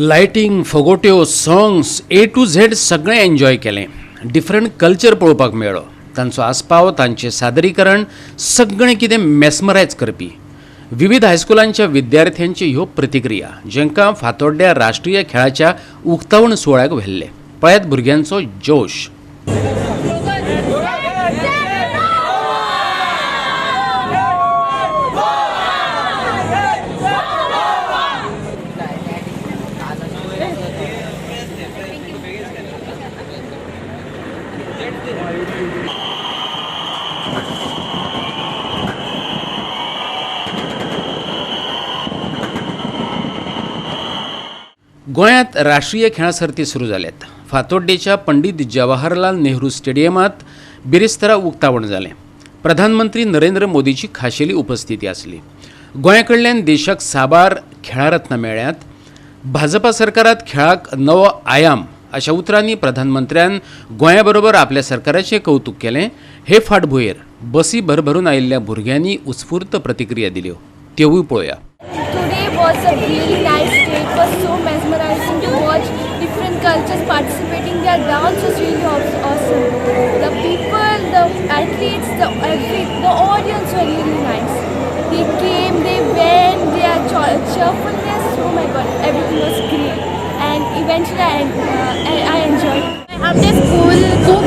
Lighting, फोगोट्यो, songs, ए two Z सगळें enjoy केलें. Different culture पळोवपाक मेळ्ळो, तांचो आस्पाव, तांचें सादरीकरण, सगळें कितें मेस्मरायज करपी. विविध हायस्कुलांच्या विद्यार्थ्यांची ह्यो प्रतिक्रिया, जेंकां फातोड्ड्या राष्ट्रीय खेळाच्या उक्तावण सुवाळ्याक व्हेल्ले. पळयात भुरग्यांचो जोश. गोंयांत राष्ट्रीय खेळां सर्ती सुरू जाल्यात. फातोड्डेच्या पंडीत जवाहरलाल नेहरू स्टेडियमांत बिरेस्तारा उक्तावण जालें. प्रधानमंत्री नरेंद्र मोदीची खाशेली उपस्थिती आसली. गोंया कडल्यान देशाक साबार खेळां रत्नां मेळ्ळ्यात. भाजपा सरकारात खेळाक नवो आयाम अशा उतरांनी प्रधानमंत्र्यान गोंया बरोबर आपल्या सरकाराचें कौतूक केलें. हे फाटभुंयेर बसी भरभरून आयिल्ल्या भुरग्यांनी उत्स्फूर्त प्रतिक्रिया दिल्यो, त्योवूय पळोवया. Today was a really nice day. It was so mesmerizing to watch different cultures participating. Their dance was really awesome. The people, the athletes, the audience were really nice. They came, they went, their cheerfulness. Oh my God, everything was great. And eventually, I enjoyed. आमचे school खूब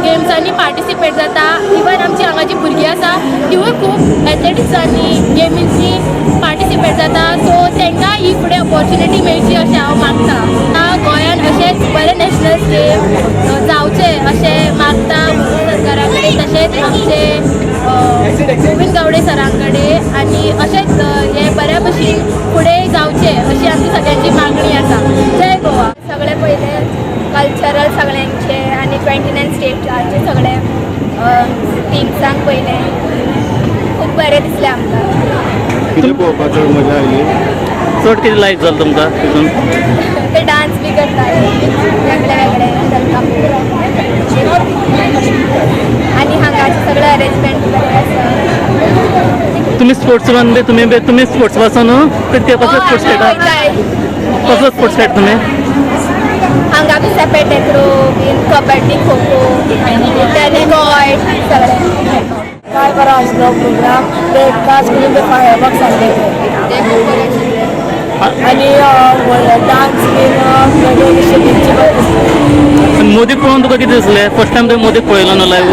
गेम्सांनी participate जाता. Even आमची हांगाची भुरगीं आसा, तिवूय खूब एथलेटिक्सांनी, गेमींनी participate जाता. सो तांकां ही फुडें ऑपॉर्च्युनिटी मेळची अशें हांव मागता. आतां गोंयान अशेंच बरें नॅशनल गेम जावचे अशें मागता सरकारा कडेन, तशेंच आमचे गोविंद गावडे सरां कडेन, आनी अशेंच हे बऱ्या भशेन फुडें जावचें अशी आमची सगळ्यांची मागणी आसा. जय गोवा. सगळे पयले कल्चरल सगळ्यांचे आनी 29 स्टेटाचे सगळे टिम्सांक पयले, खूब बरें दिसलें आमकां. कितें पळोवपाक चड मजा आयली? चड कितें लायक जालें तुमकां तितून? ते डान्स बी करताले वेगळे वेगळे तांकां आनी हांगाचे सगळे अरेंजमेंट बरें आसा. तुमी स्पोर्ट्स बी तुमी स्पोर्ट्स पासून न्हू? ते कसलो स्पोर्ट्स खेळटा? कसलो स्पोर्ट्स खेळटा तुमी? हांगा बी सेपक टॅक्रो बीन, कबड्डी, खो खो, टेनिकॉयट, सगळें. काय बरो आसलो प्रोग्राम. ते खास करून ते फायरवर्क्स आसले ते खूब बरें आशिल्लें. आनी डान्स बीन वेगळे शैलीचे बरें दिसले. आनी मोदीक पळोवन तुका कितें दिसलें? फर्स्ट टायम तुवें मोदीक पळयलो न्हू लायव्ह?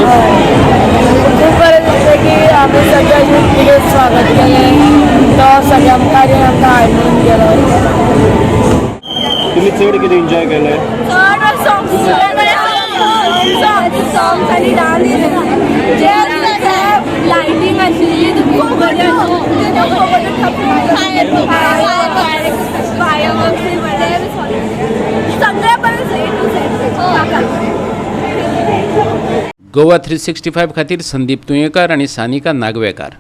खूब बरें दिसलें की आमी सगळे कितें स्वागत केलें, तो सगळ्या मुखार येवन आमकां हाडून गेलो. तुमी चड कितें एन्जॉय केलें? चड सॉंग्स, सॉंग्स आनी डान्स. जे लायटींग आशिल्ली ती खूब बरी आशिल्ली. फायरवर्क्स सगळें बरें, ए टू झेड. गोवा 365 खातीर संदीप तुयेंकार आनी सानिका नागवेकार.